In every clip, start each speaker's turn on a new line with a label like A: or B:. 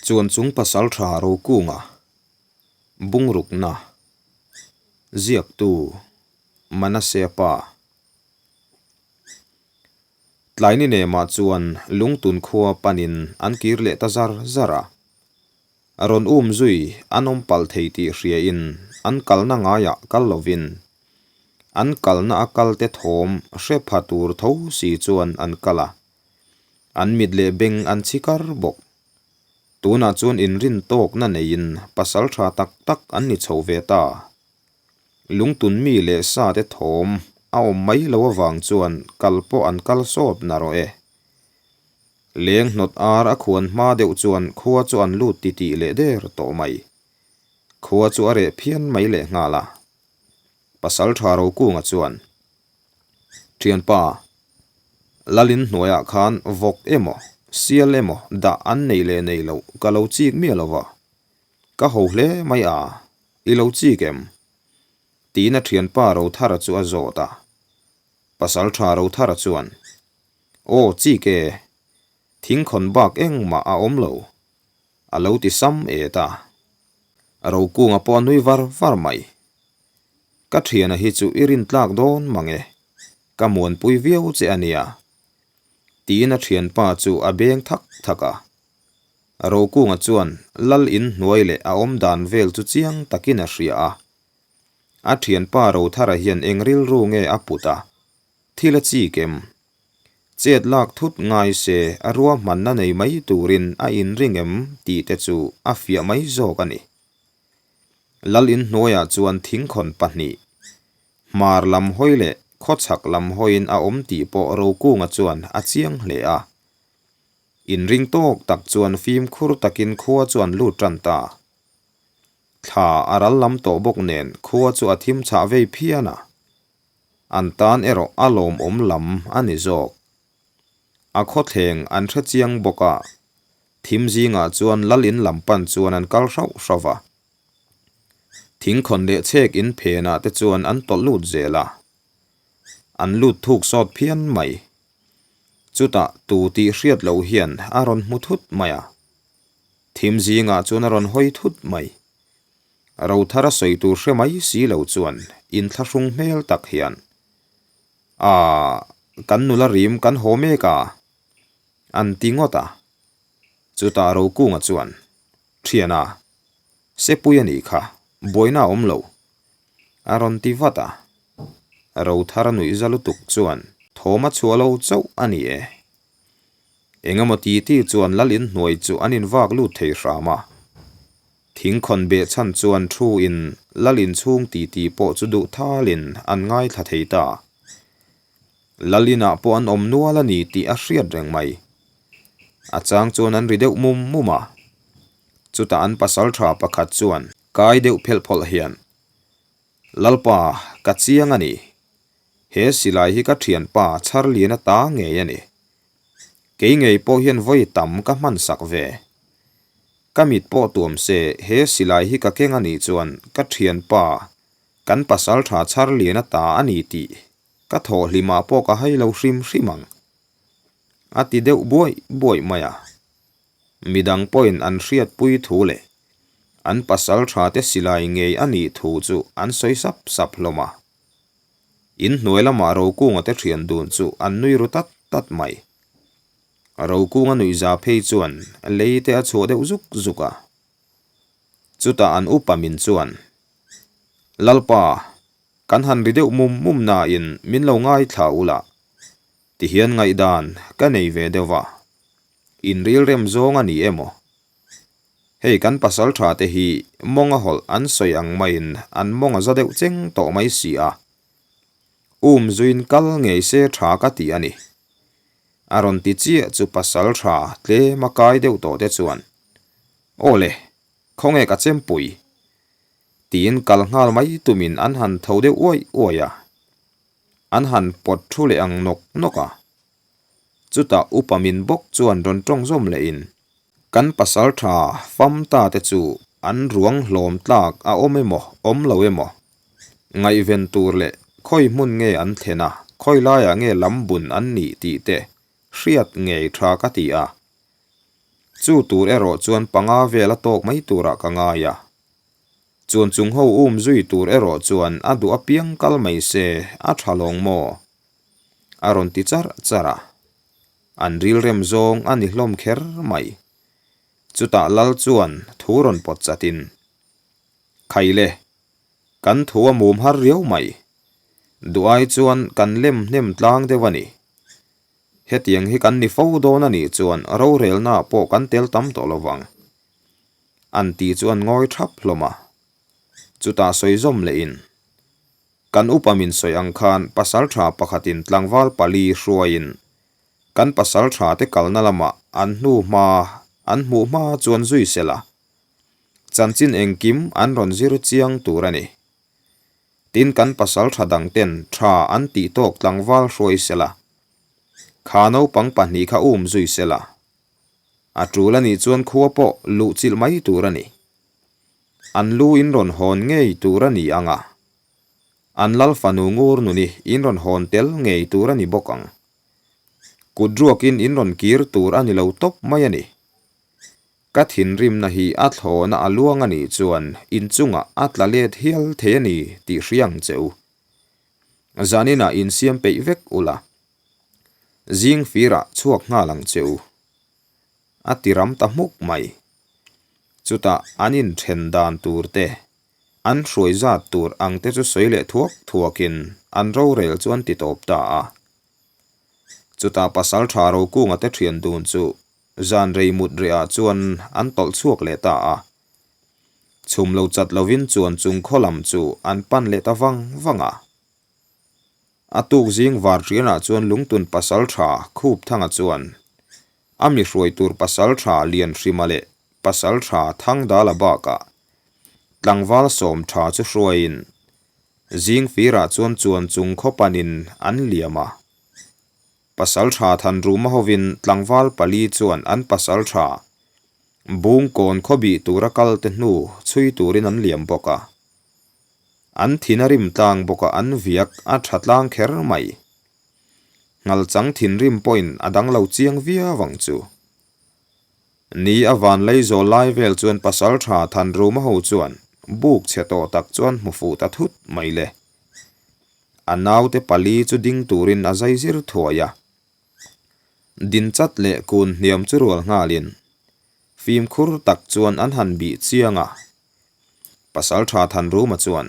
A: Chuan chung pasaltha Rokunga bungrukna ziaktu Manasea pa Tlaini nemah chuan lungtun khua panin an kir leh ta zar zar a. Rawn um zui an awm palh thei tih hriain an kalna ngaiah kal lovin an kalna a kalte thawm hre pha tur tho si chuan an kal a. An mit leh beng an chhi kar bawk. Tunah chuan inrin tawkna neiin pasal tha tak tak an ni chho ve ta. Lungtun mi leh sa te thawm a awm mai lo avang chuan kal pawh an kal sawt na rawh e. Leng hnawt ar a khuan hma deuh chuan khua chu an lut titih leh der tawh mai. Khua chu a reh phian mai leh nghal a. Pasal tha Rokunga chuan, Thianpa, Lalin hnuaiah khan vawk emaw, sial emaw dah an nei leh nei loh ka lo chik miah lo va, ka ho hle mai a, i lo chik em? Tiin a thianpa Rothara chu a zawt a. Pasal tha Rothara chuan, Aw chik e, thingkhawn bak engmah a awm lo, a lo ti sam et a. Rokunga pawh a nui var var mai. Ka thiana hi chu i rintlak dawn mang e, ka muanpui viau che a nia, tiin a thianpa chu a beng thak thak a. Rokunga chuan lal in hnuai leh a awm dan vel chu chiang takin a hria a. A thianpa Rothara hian eng rilru nge a put a, thil a chik em? Chet lak thut ngai se a ruahmanna nei mai turin a inring em tih te chu a fiah mai zawk a ni. Lal in hnuaiah chuan thingkhawn pahnih, hmar lam hawi leh khawchhak lam hawiin a awm tih pawh Rokunga chuan a chiang hle a. Inring tawk tak chuan fimkhur takin khua chu an lut tan ta. Thla a ral lam tawh bawk nen khua chu a thim chhah vei phian a. An tan erawh a lawmawm lam a ni zawk. A khawthleng an hre chiang bawk a, thim zingah chuan lal in lam pan chuan an kal hrauh hrauh va. Thingkhawn leh chhek in phenah te chuan an tawlh lut zel a, an lut thuk sawt phian mai. Chutah tu tih hriat loh hian a rawn hmu thut mai a, thim zingah chuan a rawn hawi thut mai. Rothara sawi tur hre mai si lo chuan inthlahrung hmel tak hian, Aaa, kan nula rim kan haw mek a, an ti ngawt a. Chutah Rokunga chuan, Thiana, sepui a nih kha, buaina a awm lo, a rawn ti vat a. Rothara nuihza lutuk chuan thawm a chhuah lo chauh a ni e. Engemaw ti ti chuan lal inhnuai chu an invak lut thei hram a. Thingkhawn beh chhan chuan thu in lal inchhung ti ti pawh chu duh thalin an ngaithla thei ta. Lal inah pawh an awm nual a ni tih a hriat reng mai. A chang chuan an ri deuh mum mum a. Chutah an pasal tha pakhat chuan kai deuh phelh phawlh hian, Lalpa, ka chiang a ni. He silai hi ka thianpa Charliana ta ngei a ni. Kei ngei pawh hian vawi tam ka hman sak ve. Ka mit pawh tuam se he silai hi ka keng a nih chuan ka thianpa kan pasal tha Charliana ta a ni tih ka thawh hlimah pawh ka hai lo hrim hrim ang. A ti deuh buaih buaih mai a. Midang pawhin an hriatpui thu leh an pasal tha te silai ngei a nih thu chu an sawi sap sap hlawm a. In hnuai lamah Rokunga te thian dun chu an nui ru tat tat mai. Rokunga nuihza phei chuan lei te a chhuah deuh zuk zuk a. Chutah an upa min chuan, Lalpa, kan han ri deuh mum mum nain min lo ngaithla ula, tihian ngaihdan ka nei ve deuh va, in rilrem zawng a ni emaw? Hei kan pasal tha te hi mawng a hawlh an sawi ang maiin an mawng a za deuh cheng tawh mai si a. Um zuin kal ngei se tha ka ti a ni. A rawn ti chiah chu pasal tha tlem a kai deuh tawh te chuan, Aw le, khawnge ka chempui? Tiin kal nghal mai tumin an han tho deuh uaih uaih a. An han pawt thu leh ang nawk nawk a. Chutah upa min bawk chuan rawn tawng zawm lehin, Kan pasal tha fam ta te chu an ruang hlawm tlak a awm emaw awm lo emaw? Ngaihven tur leh khawi hmun nge an thlen a, khawi laiah nge lam bun an nih tih te hriat ngei tha ka ti a. Chu tur erawh chuan panga vel a tawk mai turah ka ngai a. Chuan chung ho um zui tur erawh chuan a duh apiang kal mai se a tha lawng maw? A rawn ti charh charh a. An rilrem zawng a ni hlawm kher mai. Chutah Lal chuan thu rawn pawt chatin, Khaile, kan thu a mum har riau mai. Duh ai chuan kan lem hnem tlang deuh a ni. Hetiang hi kan ni fo dawn a nih chuan rorelnaah pawh kan tel tam tawh lo vang. An ti chu an ngawi thap hlawm a. Chutah sawi zawm lehin, Kan upa min sawi ang khan pasaltha pakhatin tlangval pali hruaiin kan pasaltha te kalna lamah an hnu hma an hmuh hma chuan zui sela chanchin engkim an rawn zir chiang tur a ni. Tin kan pasaltha dang ten tha an tih tawk tlangval hruai sela kha naupang pahnih kha um zui sela a tul a nih chuan khua pawh luh chilh mai tur a ni. An lu in rawn hawn ngei tur a ni ang a, an lal fanu ngur nuni in rawn hawn tel ngei tur a ni bawk ang. Kut ruakin in rawn kir tur a ni lo tawp mai a ni. Ka thinrimna hi a thlawna a luang a nih chuan in chungah a tla let hial thei a ni tih hria ang che u. Zaninah insiam peih vek ula, zing firah chhuak nghal ang che u. A ti ram ta hmuk mai. Chutah an inthen dan tur te, an hruai zat tur ang te chu sawi leh thuak thuakin an rorel chu an ti tawp ta a. Chutah Pasaltha Rokunga te thian dun chu zan rei mut rehah chuan an tawlh chhuak leh ta a. Chhum lo chat lovin chuan chung khaw lam chu an pan leh ta vang vang a. A tuk zing var ṭianah chuan Lungtun Pasalṭha Khupthanga chuan a mi hruai tur Pasalṭha Lianhrima leh Pasalṭha Thangdala bakah tlangval Sawmṭha chu hruaiin zing firah chuan chuan chung khaw panin an liam a. Pasalṭha Thanruma hovin tlangval pali chuan an Pasalṭha Bungkawn khaw bih tura kalte hnu chhui turin an liam bawk a. An thin a rim tlang bawk a an viak a tha tlang kher mai. Nghalchang thinrim pawhin a dang lo chiang viau ang chu. Ni a van lei zawl lai vel chuan pasal tha Thanruma ho chuan buk chhe tawh tak chuan hmu fuh ta thut mai le. A naute pali chu ding turin a zai zir thuai a. Din chat leh kun hniam chu rual nghalin fimkhur tak chuan an han bih chiang a. Pasalṭha Thanruma chuan,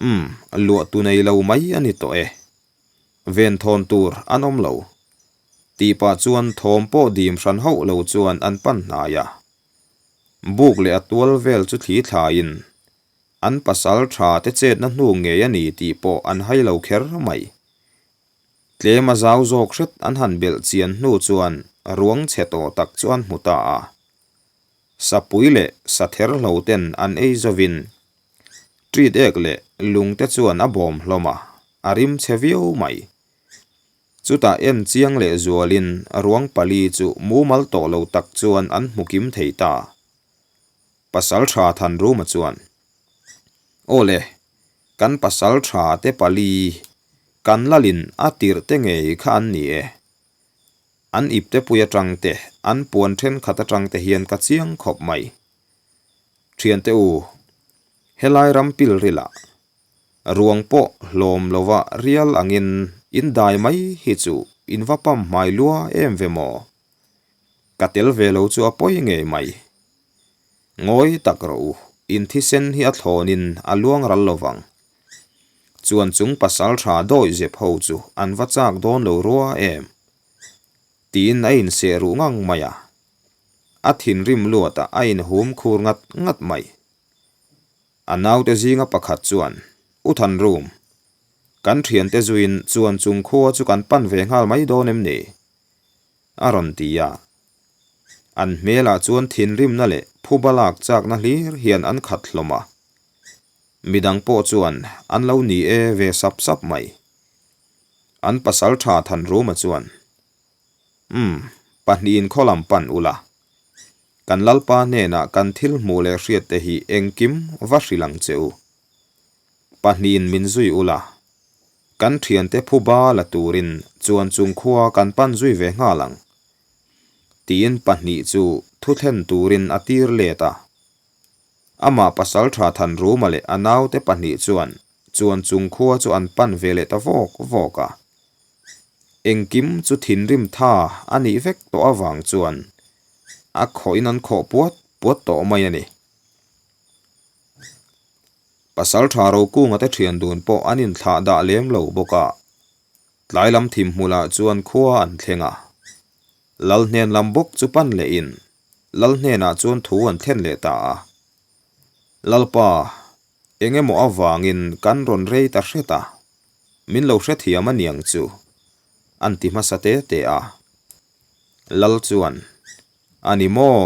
A: Umm, luah tu nei lo mai a ni tawh e. Venthawn tur an awm lo. Tih pah chuan thawm pawh dim hran hauh lo chuan an pan hnai a. Buk leh a tual vel chu thli thlaiin an pasalṭha te chetna hnu ngei a ni tih pawh an hai lo kher mai. Tlem a zau zawk hret an han belh chian hnu chuan ruang chhe tawh tak chu an hmu ta a. Sapui leh sather hlo ten an ei zovin ṭit ek leh lung te chuan a bawm hlawm a, a rim chhe viau mai. Chutah en chiang leh zualin ruang pali chu mumal tawh lo tak chuan an hmu kim thei ta. Pasalṭha Thanruma chuan, Aw le, kan pasalṭha te pali kan lalin a tirh te ngei kha an ni e. An ipte pui atang te, an puan thenkhat atang te hian ka chiang khawp mai. Thiante u, helai ram pilrilah ruang pawh hlawm lova rial angin in dai mai hi chu in va pam hmai lua em ve maw? Ka tel ve lo chu a pawi ngei mai. Ngawi tak rawh u, in thisen hi a thlawnin a luang ral lovang. Chuan chung pasal tha dawi zep ho chu an va chak dawn lo rua em? Tiin a inseh ruh ngang mai a. A thinrim luatah a inhum khur ngat ngat mai. A naute zinga pakhat chuan, U Thanrum, kan thiante zuiin chuan chung khua chu kan pan ve nghal mai dawn em ni? A rawn ti a. An hmelah chuan thinrimna leh phuba lak chakna hlir hian an khat hlawm a. Midang pawh chuan an lo ni e ve sap sap mai. An pasal tha Thanruma chuan, Umm, pahnihin khaw lam pan ula. Kan Lalpa hnenah kan thil hmuh leh hriat te hi engkim va hrilh ang che u. Pahnihin min zui ula. Kan thiante phuba la turin chuan chung khua kan pan zui ve nghal ang. Tiin pahnih chu thu thlen turin a tir let a. Amah pasaltha Thanruma leh a naute pahnih chuan chuan chung khua chu an pan ve leh ta vawk vawk a. Engkim chu thinrim tha a nih vek tawh avang chuan a khawhin an khawh puat puat tawh mai a ni. Pasaltha Rokunga te thian dun pawh an inthlah dah lem lo bawk a. Tlai lam thim hmulah chuan khua an thleng a. Lal hnen lam bawk chu pan lehin Lal hnenah chuan thu an thlen leh ta a. Lalpa, eng emaw avangin kan rawn rei ta hret a, min lo hrethiam a niang chu, an ti hmasa te te a. Lal chuan, A ni maw?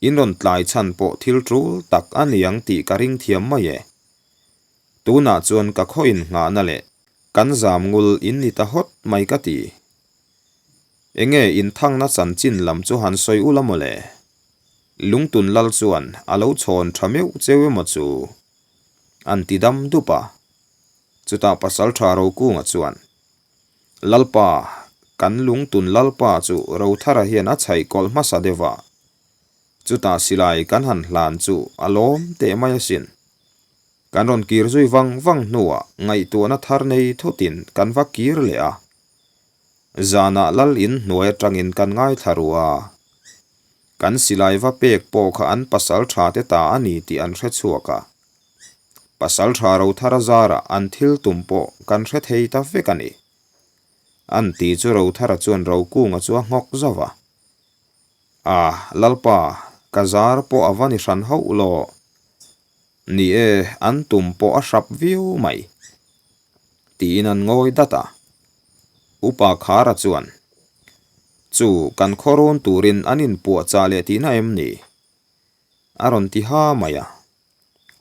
A: In rawn tlai chhan pawh thil tul tak a niang tih ka ring thiam mai e. Tunah chuan ka khaw innghahna leh kan zam ngul in ni ta hawt mai ka ti. Enge inthangna chanchin lam chu han sawi ula maw le? Lungtun lal chuan a lo chhawn tha meuh cheu emaw chu? An ti dam dup a. Chutah Pasaltha Rokunga chuan, Lalpa, kan Lungtun lalpa chu Rothara hian a chhaih kawlh hmasa deuh a. Chutah silai kan han hlan chu a lawm teh mai asin. Kan rawn kir zui vang vang hnuah ngaihtuahna thar nei thutin kan va kir leh a. Zanah lal in hnuai atangin kan ngaithla ru a. Kan silai va pek pawh kha an pasal tha te ta a ni tih an hre chhuak a. Pasal tha Rothara zarah an thil tum pawh kan hre thei ta vek a ni. An ti chu Rothara chuan Rokunga chu a nghawk zauh a. A, Lalpa, ka zar pawh a va ni hran hauh law. Ni e, an tum pawh a hrap viau mai. Tiin an ngawi dat a. Upa Khara chuan, Chu, kan khaw rawn turin an inpuahchah leh tihna em ni? A rawn ti ha mai a.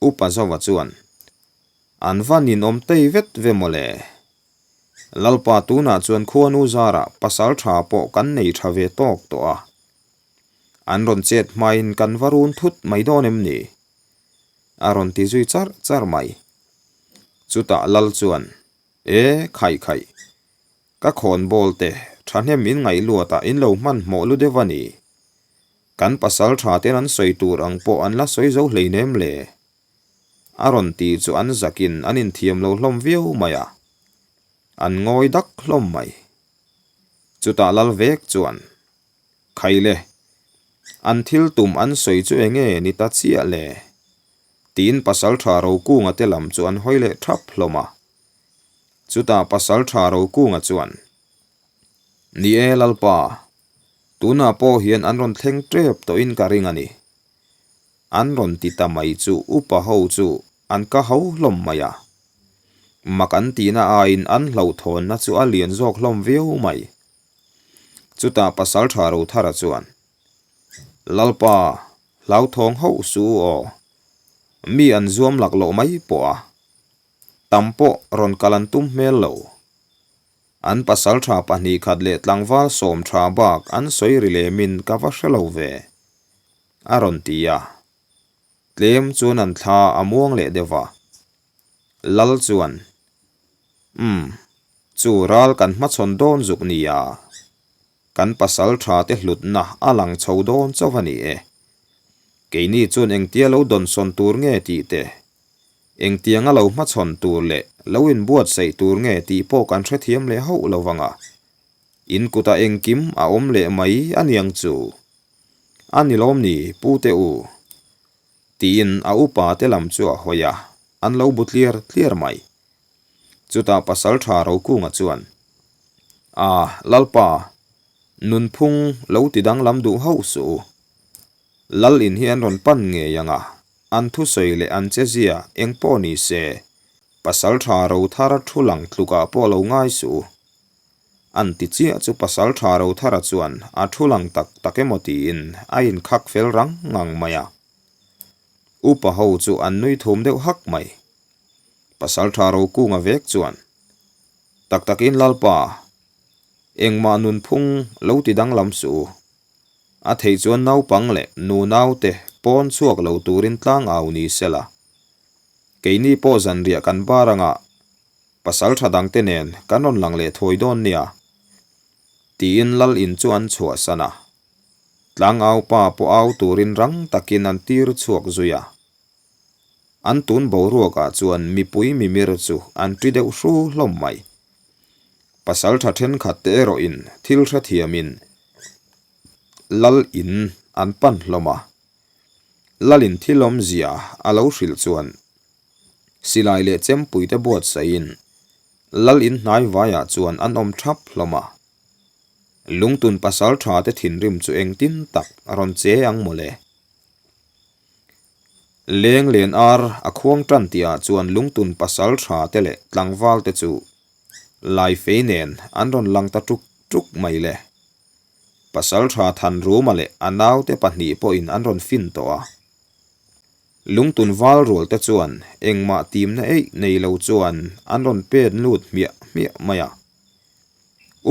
A: Upa Zova chuan, An va ninawm tei vet ve maw le? Lalpa tunah chuan khuanu zarah pasal tha pawh kan nei tha ve tawk tawh a. An rawn chet hmain kan va run thut mai dawn em ni? A rawn ti zui char char mai. Chutah Lal chuan, E, khaih khaih. Ka khawnbawl te thahnem in ngaih luatah in lo hmanhmawh lu deuh a ni. Kan pasal tha ten an sawi tur ang pawh an la sawi zo hleinem le. A rawn ti chu an zakin an inthiam lo hlawm viau mai a. An ngawi dak hlawm mai. Chutah Lal vek chuan, Khaile, an thil tum an sawi chu enge ni ta chiah le? Tiin Pasaltha Rokunga te lam chu an hawi leh thap hlawm a. Chutah Pasaltha Rokunga chuan, Ni e Lalpa, tunah pawh hian an rawn thleng tep tawhin ka ring a ni. An rawn ti ta mai chu upa ho chu an ka ho hlawm mai a. Mak an tihna aiin an hlauhthawnna chu a lian zawk hlawm viau mai. Chutah Pasaltha Rothara chuan, Lalpa, hlauthawng hauh suh u aw. Mi an zuam laklawh mai pawh a. Tam pawh rawn kal an tum hmel lo. An pasaltha pahnih khat leh tlangval sawmtha bak an sawi ri lemin ka va hre lo ve. A rawn ti a. Tlem chuan an thla a muang leh deuh va. Lal chuan, Umm, chu ral kan hmachhawn dawn zuk nia. Kan pasal tha te hlutna a lang chho dawn chauh a ni e. Keini chuan engtia lo dawnsawn tur nge tih te, engtianga lo hmachhawn tur leh lo inbuatsaih tur nge tih pawh kan hrethiam leh hauh lo vang a. In kutah engkim a awm leh mai a niang chu. A ni lawm ni, Pu te u? Tiin a upa te lam chu a hawi a, an lo bu tliar tliar mai. Chutah Pasaltha Rokunga chuan, A, Lalpa, nunphung lo ti danglam duh hauh suh u. Lal in hi an rawn pan ngei ang a, an thusawi leh an chezia eng pawh ni se, Pasaltha Rothara thu lang tlukah pawh lo ngai suh u. An ti chiah chu Pasaltha Rothara chuan a thu lang tak tak emaw tiin a inkhak fel rang ngang mai a. Upa ho chu an nui thum deuh hak mai. Pasaltha Rokunga vek chuan, Tak takin Lalpa, engmah nunphung lo ti danglam suh u. A theih chuan naupang leh nu naute pawn chhuak lo turin tlang au ni sela. Keini pawh zanriah kan bar anga Pasal tha dangte nen kan rawn lang leh thawi dawn nia, tiin Lal in chu an chhuahsan a. Tlangau pa pawh au turin rang takin an tir chhuak zui a. An tun boruakah chuan mipui mimir chu an ṭi deuh hru hlawm mai. Pasalṭha ṭhenkhat te erawhin thil hrethiamin Lal in an pan hlawm a. Lalin thil awmzia a lo hrilh chuan silai leh chempuite buatsaihin Lal in hnai vaiah chuan an awm ṭhap hlawm a. Lungtun pasal tha te thinrim chu engtin tak a rawn che ang mawle. Leng len ar a khuang tan tihah chuan lungtun pasal tha te leh tlangval te chu lai fei nen an rawn lang ta tuk tuk mai le. Pasal tha Thanruma leh a naute pahnih pawhin an rawn fin tawh a. Lungtun val rual te chuan engmah timna eih nei lo chuan an rawn pen lut hmiah hmiah mai a.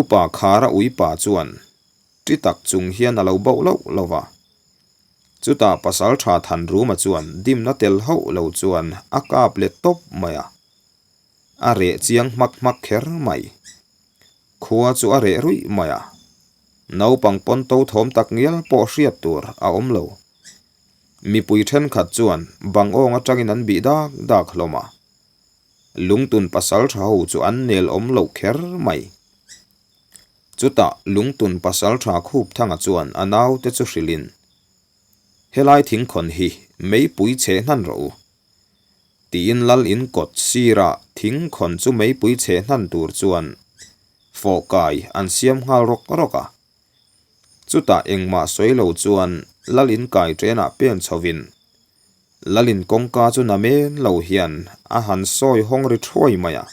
A: Upa Khara uipa chuan ṭi tak chung hian a lo bauh loh lo va. Chutah Pasalṭha Thanruma chuan dimna tel hauh lo chuan a kap let tawp mai a. A reh chiang hmak hmak kher mai. Khua chu a reh ruih mai a. Naupang pawn to thawm tak ngial pawh hriat tur a awm lo. Mipui ṭhenkhat chuan bang awng aṭangin an bih dak dak hlawm a. Lungtun pasalṭha ho chu an nel awm loh kher mai. Chutah Lungtun pasalṭha Khupthanga chuan a naute chu hrilhin, Helai thingkhawn hi meipui chhe hnan rawh u. Tiin lal in kawt sirah thingkhawn chu meipui chhe hnan tur chuan fawhkai an siam nghal rawk rawk a. Chutah engmah sawi lo chuan lal in kai ṭenah pen chhovin Lalin kawngka chu na men lo hian a han sawi hawng ri thuai mai a.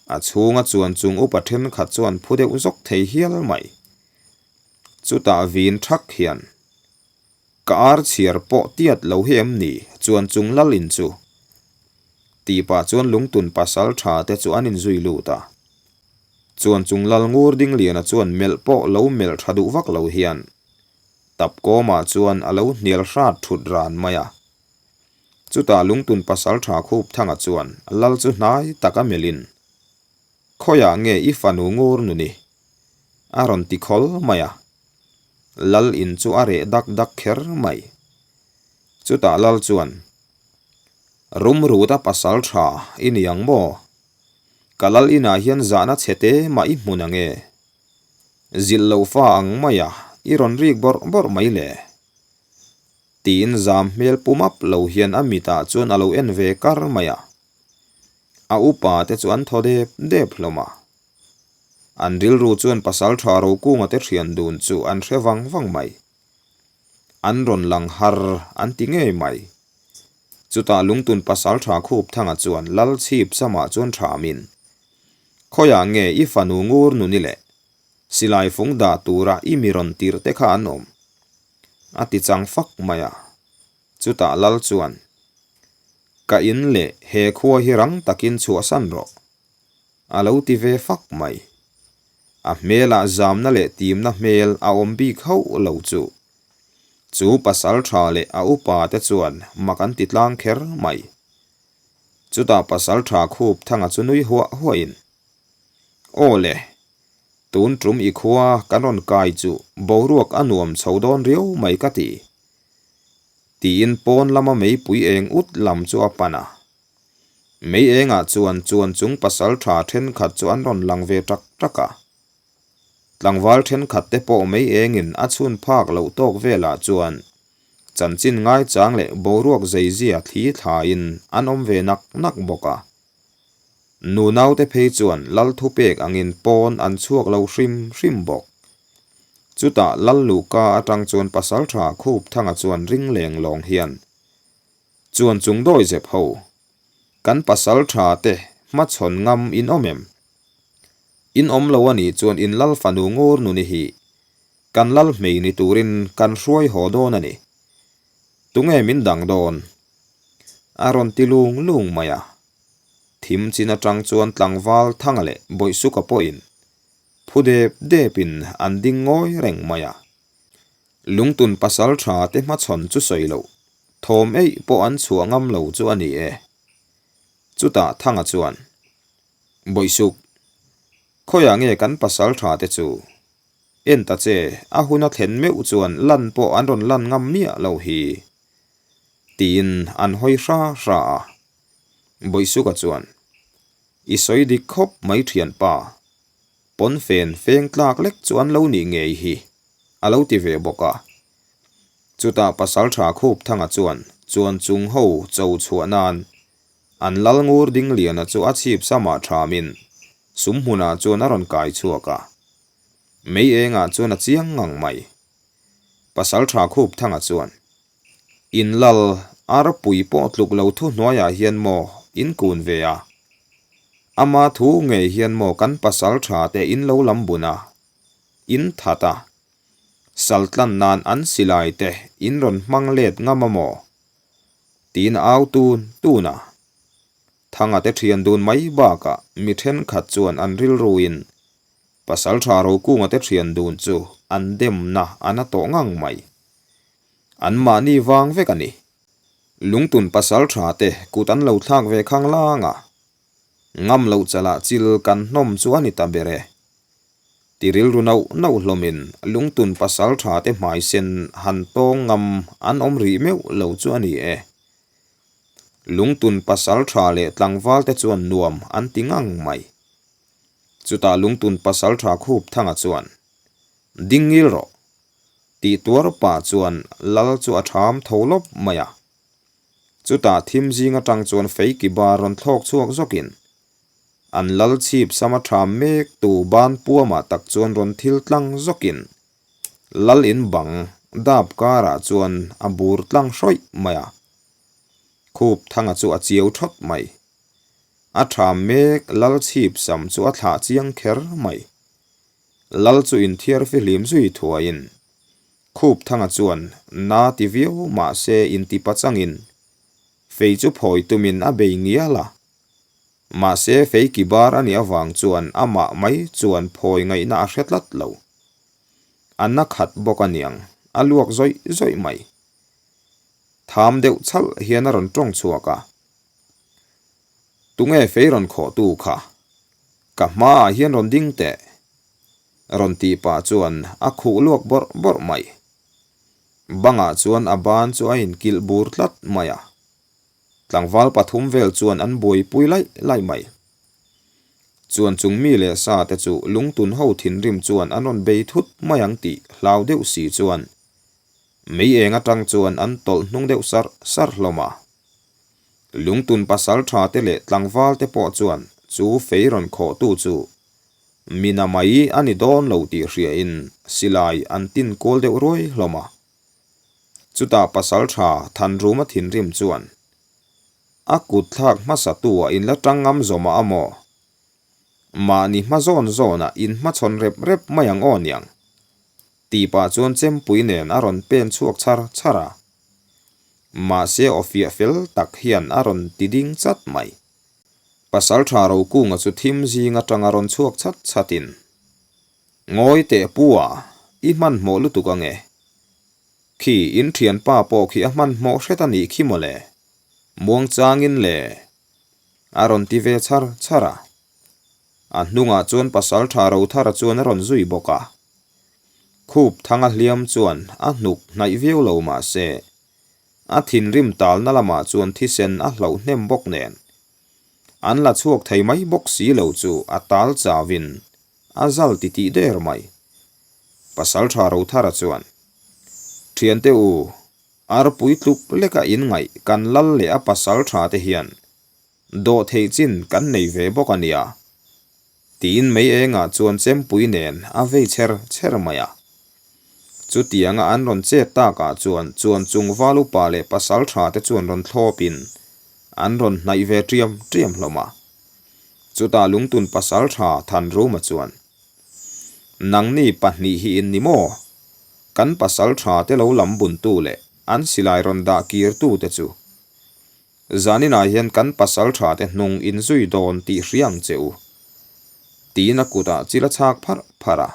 A: A chhunga chuan chung upa thenkhat chuan phu deuh zawk thei hial mai. Chutah vin thak hian, Ka ar chhiar pawh tiat lo hi em ni chuan chung Lalin chu? Tih pah chuan lungtun pasal tha te chu an inzui lut a. Chuan chung Lal ngur Dingliana chuan melh pawh lo melh tha duh vak lo hian, Tapkawmah chuan a lo hnial hrat thut ran mai a. Chutah Lungtun pasaltha Khupthanga chuan lal chu hnai tak a melhin, Khawiah nge i fanu ngur nu ni? a rawn ti khawl mai a. Lal in chu a reh dak dak kher mai. Chutah lal chuan, Rumruta pasaltha i ni ang maw? Ka lal inah hian zahna chhe te mah i hmun ang e. Zilh lo fa ang mai a, i rawn rik bawrh bawrh mai le. Tiin zam hmel pu map lo hian a mitah chuan a lo en ve kar mai a. A upa te chu an thaw dep dep hlawm a. An rilru chuan Pasaltha Rokunga te thian dun chu an hre vang vang mai. An rawn lang har an ti ngei mai. Chutah Lungtun Pasaltha Khupthanga chuan Lal chhip samah chuan thamin, Khawiah nge i fanu ngur nuni leh silai fung dah tura i mi rawn tirh te kha an awm? A ti chang fak mai a. Chutah Lal chuan, Ka in leh he khua hi rang takin chhuahsan rawh. A lo ti ve fak mai. A hmelah zamna leh timna hmel a awm bik hauh lo chu. Chu pasal tha leh a upa te chuan mak an ti tlang kher mai. Chutah pasal tha khup thanga chu nui huah huahin, Aw le, tun tum i khua kan rawn kai chu boruak a nuam chho dawn riau mai ka ti. Tiin pawn lama meipui eng ut lam chu a pan a. Mei engah chuan chuan chung pasal tha thenkhat chu an rawn lang ve tak tak a. Tlangval thenkhat te pawh mei engin a chhun phak loh tawk velah chuan chanchin ngaichang leh boruak zeizia thli thlain an awm ve nak nak bawk a. Nu naute phei chuan lal thupek angin pawn an chhuak lo hrim hrim bawk. Chutah lal luhka atang chuan pasal tha Khupthanga chuan ring leng lawng hian Chuan chung dawi zep ho. Kan pasal tha te hmachhawn ngam in awm em? In awm lo a nih chuan in lal fanu ngur nuni hi kan lal hmei ni turin kan hruai haw dawn a ni. Tunge min dang dawn? A rawn ti lung lung mai a. Thim chin atang chuan tlangval Thanga leh Bawihsuka pawhin phu dep depin an ding ngawi reng mai a. Lungtun pasal tha te hmachhawn chu sawi loh Thawm eih pawh an chhuah ngam lo chu a ni e. Chutah Thanga chuan, Bawihsuk, khawiah nge kan pasal tha te chu? En ta che, a hun a thlen meuh chuan lan pawh an rawn lan ngam miah lo hi. Tiin an hawi hra hra a. Bawihsuka chuan, I sawi dik khawp mai thianpa. Pawnfen feng tlak lek chu an lo nih ngei hi, a lo ti ve bawk a. Chutah Pasaltha Khupthanga chuan chuan chung ho cho chhuah nan an lal ngur ding liana chu a chhip samah thamin sum hmunah chuan a rawn kai chhuak a. Mei engah chuan a chiang ngang mai. Pasaltha Khupthanga chuan, In lal arpui pawh tluk lo thu hnuaiah hian maw in kun ve a? Ama thu ngei hian maw kan pasaltha te in lo lam bun a, in that a? Saltlan nan an silai te in rawn hmang let ngam a maw? Tiin a au tun tun a. Thanga te thian dun mai bakah mi thenkhat chuan an rilruin Pasaltha Rokunga te thian dun chu an demna a na tawh ngang mai. An mahni vang vek a ni. Lungtun pasaltha te kut an lo thlak ve khang lang a. Ngam loh chalah chil kan hnawm chu a ni ta ber e. Ti rilru nauh nauh hlawmin lungtun pasal tha te hmai sen han tawng ngam an awm rih meuh lo chu a ni e. Lungtun pasal tha leh tlangval te chuan nuam an ti ngang mai. Chutah lungtun pasal tha khup thanga chuan, Ding ngil rawh! Tih tuar pah chuan lal chu a tham tho lawp mai a. Chutah thim zing atang chuan fei ki bar rawn thlawk chhuak zawkin An lal chhip sama tha mek tu ban puamah tak chuan rawn thil tlang zawkin lal in bang dap karah chuan a bur tlang hrawih mai a. Khup thanga chu a chiau thawt mai. A tha mek lal chhip sam chu a thlah chiang kher mai. Lal chu inthiar fihlim zui thuaiin Khup thanga chuan na ti viau mahse inti pachangin fei chu phawi tumin a bei ngial a. Mahse fei ki bar a nih avang chuan amah mai chuan phawi ngaihna a hre tlat lo. A na khat bawk a niang, a luak zawih zawih mai. Tham deuh chhalh hian a rawn tawng chhuak a. Tunge fei rawn khawhtu kha? Ka hmaah hian rawn ding teh. Rawn tih pah chuan a khuh luak bawrh bawrh mai. Bangah chuan a ban chu a inkilh bur tlat mai a. Tlangval pathum vel chuan an buaipui laih laih mai. Chuan chung mi leh sa te chu lungtun ho thinrim chuan an rawn bei thut mai ang tih hlau deuh si chuan mei eng atang chuan an tawlh hnung deuh sarh sarh hlawm a. Lungtun pasal tha te leh tlangval te pawh chuan chu fei rawn khawh tu chu mina mai a ni dawn lo tih hria in silai an tin kual deuh ruai hlawm a. Chutah pasalṭha Thanruma thinrim chuan, A kut thlak hmasatu-ah in la ṭang ngam zawmah a maw? Mahni hma zawn zawnah in hmachhawn rep rep mai ang aw niang? Tih pah chuan chempui nen a rawn pen chhuak char char a. Mahse aw fiah fel tak hian a rawn ti ding chat mai. Pasalṭha Rokunga chu thim zing aṭanga rawn chhuak chat chatin, Ngawi teh pu a, i hmanhmawh lutuk ange. Khi in thianpa pawh khi a hmanhmawh hret a nih khi mawle. Muangchangin le. A rawn ti ve char char a. A hnungah chuan pasaltha Rothara chuan a rawn zui bawk a. Khup thanga hliam chuan a hnuk hnaih viau lo mahse, a thinrim talna lamah chuan thisen a hlauh hnem bawk nen. An la chhuak thei mai bawk si lo chu a tal chauhin A zal ti tih der mai. Pasaltha Rothara chuan, Thiante u, arpui tluk leka in ngaih kan lal leh a pasaltha te hian dawh theih chin kan nei ve bawk a nia, tiin mei engah chuan chempui nen a vei chher chher mai a. Chutianga an rawn chet takah chuan chuan chung val upa leh pasaltha te chuan rawn thlawpin an rawn hnaih ve ṭiam ṭiam hlawm a. Chutah lungtun pasal tha Thanruma chuan, Nangni pahnih hi in ni maw? Kan pasal tha te lo lam buntu leh an silai rawn dah kirtu te chu. Zaninah hian kan pasal tha te hnung in zui dawn tih hria ang che u. Tiin a kutah chil a chhak pharh pharh a.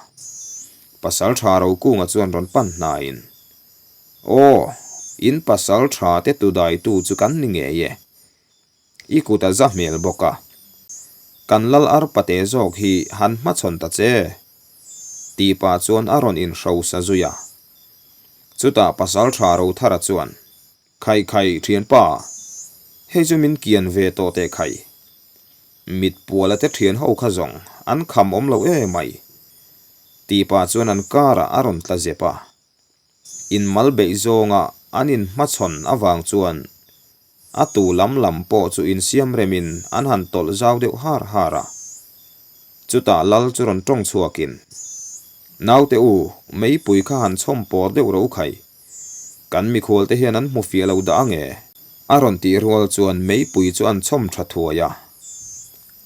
A: Pasal tha Rokunga chuan rawn pan hnaiin, Aw, in pasal tha te tudaitu chu kan ni ngei e. I kut a za hmel bawk a. Kan lal arpa te zawk hi han hmachhawn ta che. Tih pah chuan a rawn inhrosa zui a. Chutah Pasalṭha Rothara chuan, Khai khai ṭhianpa, hei chu min kian ve tawh teh khai. Mit puala te ṭhian ho kha zawng an kham awm lo e mai. Tih pah chuan an karah a rawn tla zep a. Inmal beih zawnga an inhmachhawn avang chuan a tu lam lam pawh chu insiam remin an han tawlh zau deuh har har a. Chutah lal chu rawn tawng chhuakin, Naute u, meipui kha han chhawm pawr deuh ro khai. Kan mikhualte hian an hmu fiah lo dah ange. A rawn tih rual chuan meipui chu an chhawm tha thuai a.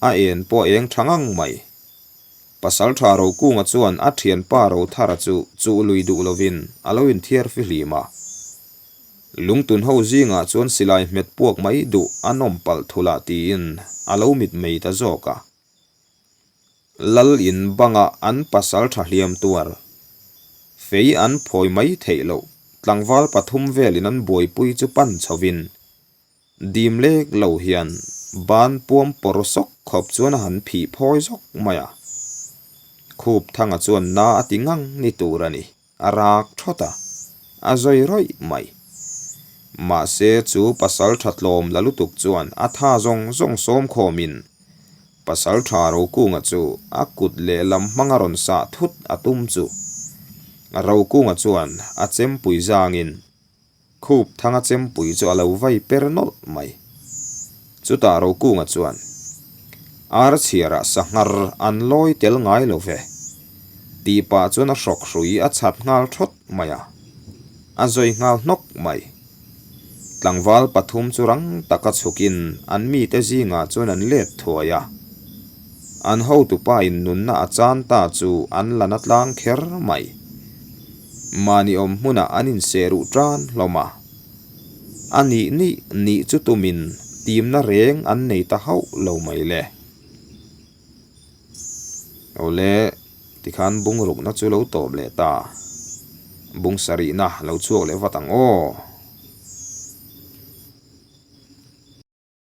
A: A en pawh a eng tha ngang mai. Pasalṭha Rokunga chuan a ṭhianpa Rothara chu chuh lui duh lovin a lo inthiar fihlim a. Lungtun ho zingah chuan silai hmet puak mai duh a nawm palh thulh ah tiin a lo mitmei ta zawk a. Lal in banga an pasalṭha hliam tuar fei an phawi mai theih loh tlangval pathum velin an buaipui chu pan chhovin Dim lek lo hian ban puam pawr sawk khawp chuan a han phih phawi zawk mai a. Khup thanga chuan na a ti ngang ni tur a ni, a rak thawt a, a zawi rawih mai. Mahse chu pasal tha tlawm la lutuk chuan a tha zawng zawng sawm khawmin pasal tha Rokunga chu a kut lehlam hmanga rawn sah thut a tum chu Rokunga chuan a chempui zangin Khup thanga chempui chu a lo vai per nawlh mai. Chutah Rokunga chuan, Ar chhiarah sanghar an lawi tel ngai lo ve, tih pah chuan a hrawk hrui a chhat nghal thawt mai a, a zawi nghal hnawk mai. Tlangval pathum chu rang taka chhukin an mite zingah chuan an let thuai a. An hotupa in nunna a chan ta chu an la na tlang kher mai. Mahni awm hmunah an inseh ruh tan hlawm a. A nih nih nih chu tumin timna reng an nei ta hauh lo mai le. Awle, tikhan bungrukna chu lo tawp leh ta. Bung sarihna lo chhuak leh vat ang aw.